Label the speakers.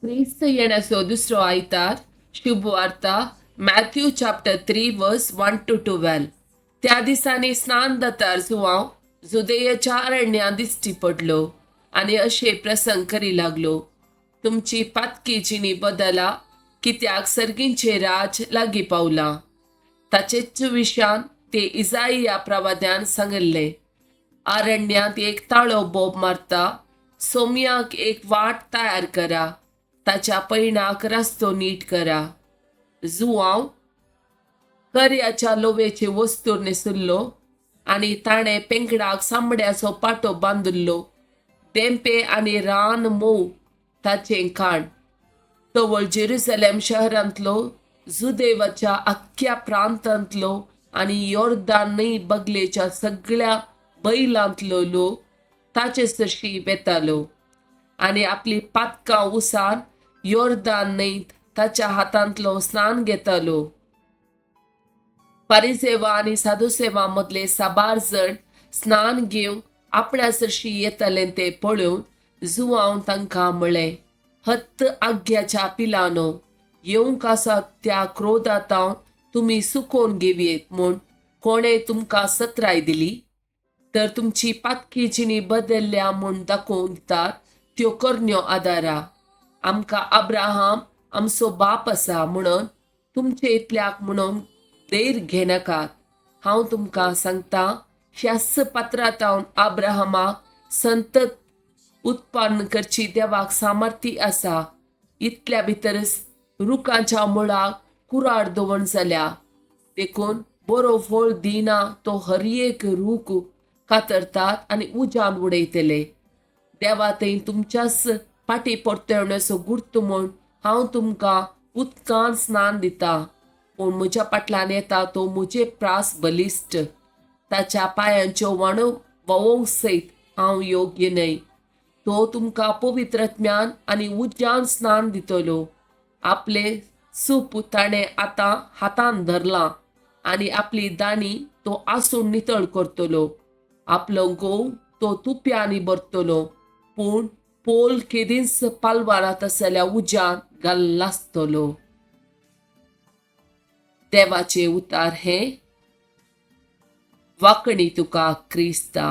Speaker 1: क्रिस्त येण्याचो दुसरो आयतार. शुभवार्ता Matthew chapter 3 verse 1 to 12. त्या दिसांनी स्नान दातार जुवांव जुदेयाच्या अरण्यांत दिश्टी पडलो आनी अशे प्रसंग करी लागलो, तुमची पातकी जिणी बदला, कित्याक सर्गींचे राज लागीं पावलां. ताचेच विशयान ते इजाइया प्रवाद्यान सांगिल्लें, अरण्यांत एक ताळो बोब मारता, सोमयाक एक वाट तयार करा, ताच्या पयणाक रस्तो नीट करा. जुवांव कर्याच्या लोवेचे वस्तूर न्हेसुल्लो आनी ताणें पेंकडाक चामड्याचो पाटो बांदिल्लो. देंपे आनी रान मोव ताचें काण. तवळ जेरुसलेम शहरांतलो, जुदेवाच्या अख्ख्या प्रांतांतलो आनी योर्दान न्हंय बगलेच्या सगळ्या बैलांतलो लोक ताचे सरशी वेतालो आनी आपली पातकां उसान योर्दान न्हंयत ताच्या हातांतलो स्नान घेतालो. परिसेवा आनी साधुसेवा मदले साबार जण स्नान घेवन आपणा सरशी येताले ते पळोवन जुवांव तांकां म्हळें, हत्त आग्याच्या पिलानो, येवंक आसा त्या क्रोधातावन तुमी सुकोवन घेवयेत म्हूण कोणें तुमकां सत्राय दिली? तर तुमची पातकी जिणी बदलल्या म्हूण दाखोवन दितात त्यो करण्यो आदारा. आमकां अब्राहम आमचो बाप आसा म्हणून तुमचे इतल्याक म्हणून धैर घेनाकात. हांव तुमकां सांगता, ह्याच पात्रांतावन अब्राहमाक संतत उत्पन्न करची देवाक सामर्थ्य आसा. इतल्या भितरच रुखांच्या मुळाक कुराड दवरण जाल्या. देखून बरो फळ दिना तो हर एक रूख कातरतात आनी उज्यान उडयतले. देवा थंय तुमच्याच फाटी परतवण्याचो गुर्त म्हूण हांव तुमकां उदकान स्नान दिता, पूण म्हज्या फाटल्यान येता तो म्हजे प्रास बलिश्ट. ताच्या पांयांच्यो व्हाणो व्हांवोवंक सयत हांव योग्य न्हय. तो तुमकां पवित्र ज्ञान आनी उज्यान स्नान दितलो. आपले सूप ताणें आतां हातान धरलां आनी आपली दाणी तो आसून नितळ करतलो. आपलो गोव तो तुप्यांनी भरतलो, पूण पोल केदींच पालवारात आसल्या उज्यान घालनासतलो. देवाचे उतार हे. वाकणी तुका क्रिस्ता.